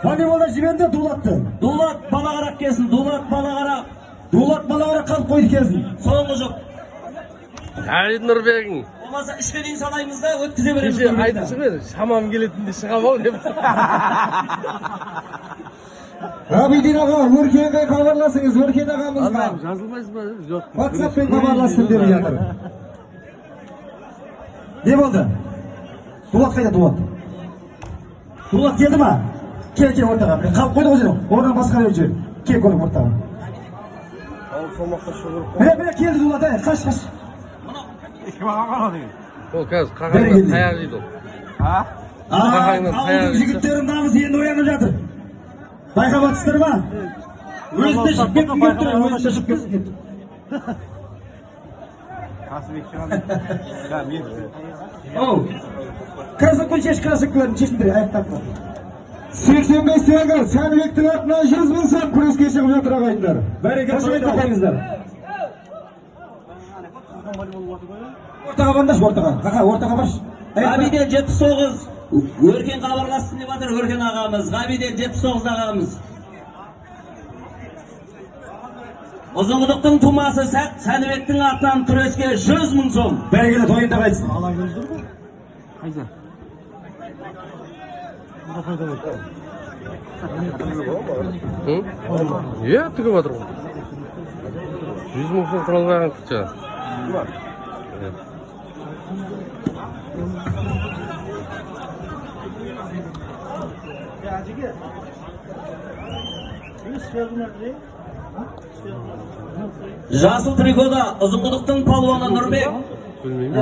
Волейболда жіберді Дулатты. Дулат Балағарақ келсін, Дулат Балағарақ. Дулат Балағарақ қалып қойды келсін. Соңғы жұп. Әй Нұрбегің. Болмаса үшке дейін санаймыз да өткізе береміз. Кеше айтып шығып еді, шамам келетінде шығам ау деп. Ғабиден аға, Өркенге хабарласыңыз, Өркен ағамызға. Жазылмайсыз ба? Жоқ. WhatsApp-пен хабарлассын деп жатыр. Не болды? Дулат қайда, Дулат? Дулат келді ма? Кел, кел ортаға. Міне қалып қойды ғой сені. Орнынан басқа жерге жібер. Кел көріп ортаға. Міне, міне келді Дулат, әй, қаш, қаш. Ол қазір қағаздан таяқ жейді ол. Қағаздан таяқ Ауылдың жейді. жігіттері намысы енді оянып жатыр. Байқап жатсыздар ма? Өзіне шығып кеткім келіп тұр, өзіне шығып кеткім келіп тұр. Оу, кроссовканы шеш, кроссовкаларын шешіңдер, аяқтап. 85-тегі Сәнібектің атынан 100 мың сом күреске шығып жатыр ағайындар. Бәрекелді, қошемет қойыңыздар. Ортаға барыңдаршы, ортаға. Қақа, ортаға баршы. Ғабиден 79, Өркен хабарлассын деп жатыр Өркен ағамыз. Ғабиден 79 ағамыз. Ұзынқұдықтың тумасы Сәнібектің атынан күреске 100 мың сом. Бәрекелді, тойында қайтсын. Иә, тігіп жатыр ғой. 100 мың сом құралбай күтті. Жасыл трикода Ұзынқұдықтың палуаны Нұрбек. Білмеймін.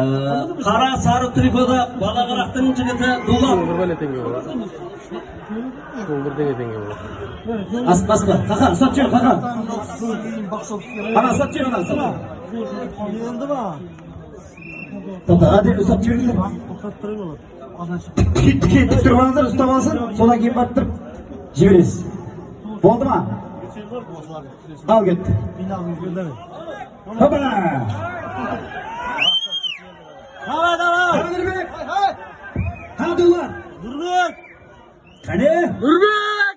Қара сары трикода Балағарақтың жігіті Дулат. Бір бәле теңге болады. 3 001 теңге болады. Асып, асып. Қақа, ұстап жібер, қақа. Ана, ұстап жібер, ана, ұстап жібер. Тоқта, әдел ұстап жіберіңіздер. Тіке, тік тұрып алыңыздар, ұстап алсын, содан кейін барып тұрып жібересіз. Болды ма? Ал кетті. Хопа! Давай, давай! Нұрбек! Ха, Дулат! Нұрбек! Қане? Нұрбек!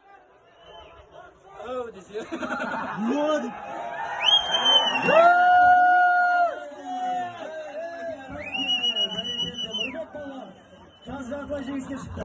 Нұрбек балалар, жаз жартылай жеңіске шықты.